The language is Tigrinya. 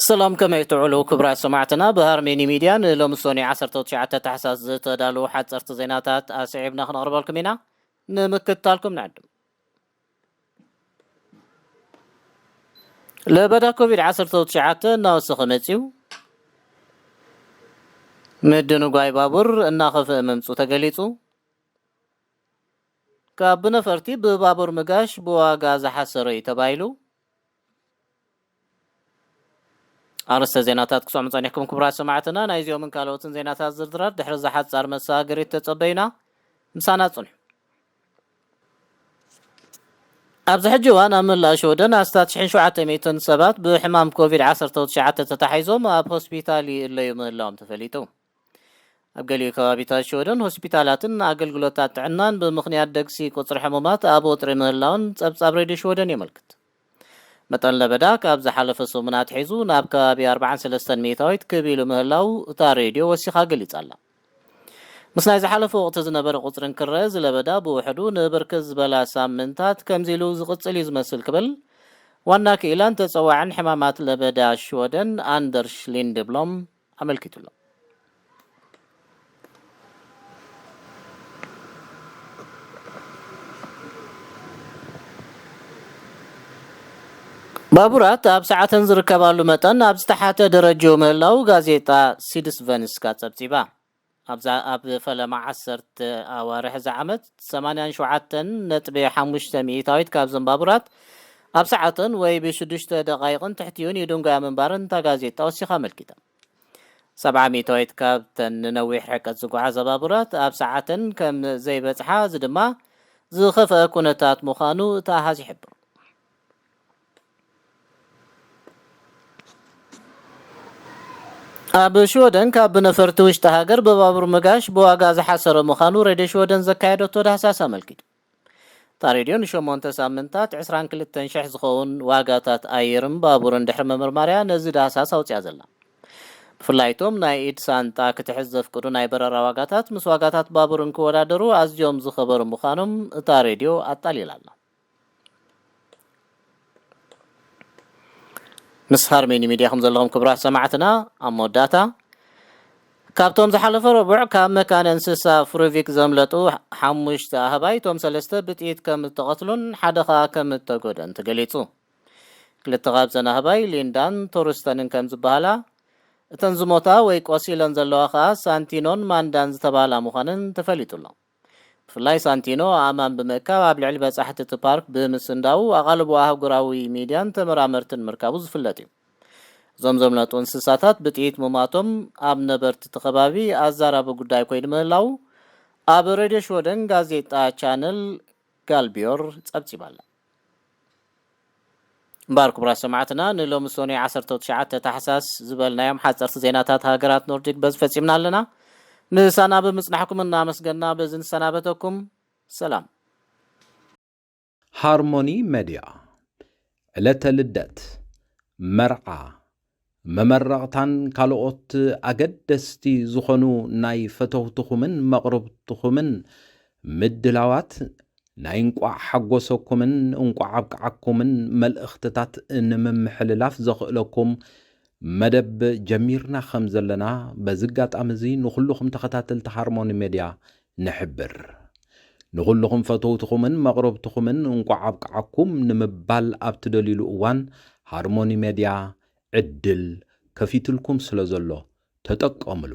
ሰላም፣ ከመይ ትውዕሉ ክቡራት ሰማዕትና? ብሃርሜኒ ሚድያ ንሎሚ ሶኒ ዓሰርተ ትሽዓተ ታሕሳስ ዝተዳለዉ ሓፀርቲ ዜናታት ኣስዒብና ክነቕርበልኩም ኢና። ንምክትታልኩም ንዕድም። ለበዳ ኮቪድ ዓሰርተ ትሽዓተ እናወሰኸ መፂኡ። ምድንጓይ ባቡር እናኸፍአ ምምፁ ተገሊፁ። ካብ ብነፈርቲ ብባቡር ምጋሽ ብዋጋ ዝሓሰረ እዩ ተባሂሉ። ኣርእስተ ዜናታት ክሰሙ ጸኒሕኩም ክቡራት ሰማዕትና። ናይዚኦምን ካልኦትን ዜናታት ዝርዝራት ድሕሪ እዛ ሓጻር መሰጋገሪት ተጸበዩና። ምሳና ጽንሑ። ኣብዚ ሕጂ እዋን ኣብ መላእ ሽወደን ኣስታት ሽሕን ሸውዓተ ሚእትን ሰባት ብሕማም ኮቪድ ዓሰርተ ትሽዓተ ተታሒዞም ኣብ ሆስፒታል ይእለዩ ምህላዎም ተፈሊጡ። ኣብ ገሊኡ ከባቢታት ሽወደን ሆስፒታላትን ኣገልግሎታት ጥዕናን ብምኽንያት ደግሲ ቁጽሪ ሕሙማት ኣብ ወጥሪ ምህላውን ጸብጻብ ሬድዮ ሽወደን የመልክት። መጠን ለበዳ ካብ ዝሓለፈ ሰሙን ኣትሒዙ ናብ ከባቢ ኣርባዓን ሰለስተን ሚእታዊት ክብ ኢሉ ምህላው እታ ሬድዮ ወሲኻ ገሊጻ ኣላ። ምስ ናይ ዝሓለፈ ወቕቲ ዝነበረ ቁጽሪ እንክረ፣ እዚ ለበዳ ብውሕዱ ንብርክት ዝበላ ሳምንታት ከምዚ ኢሉ ዝቕጽል እዩ ዝመስል ክብል ዋና ክኢላን ተጸዋዕን ሕማማት ለበዳ ሽወደን ኣንደርሽ ሊንድብሎም ኣመልኪቱ ኣሎ። ባቡራት ኣብ ሰዓተን ዝርከባሉ መጠን ኣብ ዝተሓተ ደረጃ ምህላው ጋዜጣ ሲድስቨንስካ ጸብጺባ። ኣብዛ ኣብ ፈለማ ዓሰርተ ኣዋርሕ እዚ ዓመት ሰማንያን ሸውዓተን ነጥቢ ሓሙሽተ ሚእታዊት ካብዘን ባቡራት ኣብ ሰዓተን ወይ ብሽዱሽተ ደቓይቕን ትሕቲኡን ይድንጓያ ምንባረን እታ ጋዜጣ ወሲኻ ኣመልኪታ። ሰብዓ ሚእታዊት ካብተን ንነዊሕ ርሕቀት ዝጓዓዛ ባቡራት ኣብ ሰዓተን ከም ዘይበጽሓ፣ እዚ ድማ ዝኸፍአ ኩነታት ምዃኑ እቲ ኣሃዝ ይሕብር። ኣብ ሽወደን ካብ ብነፈርቲ ውሽጢ ሃገር ብባቡር ምጋሽ ብዋጋ ዝሓሰረ ምዃኑ ሬድዮ ሽወደን ዘካየደቶ ዳህሳስ ኣመልኪቱ። እታ ሬድዮ ንሸሞንተ ሳምንታት ዕስራን ክልተን ሽሕ ዝኸውን ዋጋታት ኣየርን ባቡርን ድሕሪ ምምርማርያ ነዚ ዳህሳስ ኣውፅያ ዘላ። ብፍላይ እቶም ናይ ኢድ ሳንጣ ክትሕዝ ዘፍቅዱ ናይ በረራ ዋጋታት ምስ ዋጋታት ባቡር እንክወዳደሩ ኣዝዮም ዝኸበሩ ምዃኖም እታ ሬድዮ ኣጣሊላ ኣላ። ምስ ሃርሜኒ ሚድያ ከም ዘለኹም ክቡራት ሰማዕትና፣ ኣብ መወዳእታ ካብቶም ዝሓለፈ ረቡዕ ካብ መካነ እንስሳ ፍሩቪክ ዘምለጡ ሓሙሽተ ኣህባይ፣ እቶም ሰለስተ ብጥይት ከም እተቐትሉን ሓደ ኸኣ ከም እተጎድአን ተገሊጹ። ክልተ ካብዘን ኣህባይ ሊንዳን ቶርስተንን ከም ዝበሃላ፣ እተን ዝሞታ ወይ ቆሲለን ዘለዋ ኸኣ ሳንቲኖን ማንዳን ዝተባህላ ምዃነን ተፈሊጡ ኣሎ። ብፍላይ ሳንቲኖ ኣእማን ብምእካብ ኣብ ልዕሊ በጻሕቲ እቲ ፓርክ ብምስንዳዉ ኣቓልቦ ኣህጉራዊ ሚድያን ተመራመርትን ምርካቡ ዝፍለጥ እዩ። እዞም ዘምለጡ እንስሳታት ብጥይት ምማቶም ኣብ ነበርቲ እቲ ከባቢ ኣዛራቢ ጉዳይ ኮይኑ ምህላዉ ኣብ ሬድዮ ሽወደን ጋዜጣ ቻነል ጋልቢዮር ጸብጺባ ኣላ። እምበኣር ክቡራት ሰማዕትና፣ ንሎሚ ሶኒ ዓሰርተ ትሽዓተ ታሕሳስ ዝበልናዮም ሓጸርቲ ዜናታት ሃገራት ኖርዲክ በዚ ፈጺምና ኣለና። ምሳና ብምጽናሕኩም እናመስገና በዚ ንሰናበተኩም። ሰላም። ሃርሞኒ መድያ፣ ዕለተ ልደት፣ መርዓ፣ መመረቕታን ካልኦት ኣገደስቲ ዝኾኑ ናይ ፈተውትኹምን መቕርብትኹምን ምድላዋት ናይ እንቋዕ ሓጎሰኩምን እንቋዕ ኣብቅዓኩምን መልእኽትታት ንምምሕልላፍ ዘኽእለኩም መደብ ጀሚርና ከም ዘለና በዚ ኣጋጣሚ እዚ ንኹልኹም ተኸታተልቲ ሃርሞኒ ሜድያ ንሕብር። ንኹልኹም ፈተውትኹምን መቕረብትኹምን እንቋዕ ኣብቅዓኩም ንምባል ኣብ ትደልዩሉ እዋን ሃርሞኒ ሜድያ ዕድል ከፊትልኩም ስለ ዘሎ ተጠቀምሉ።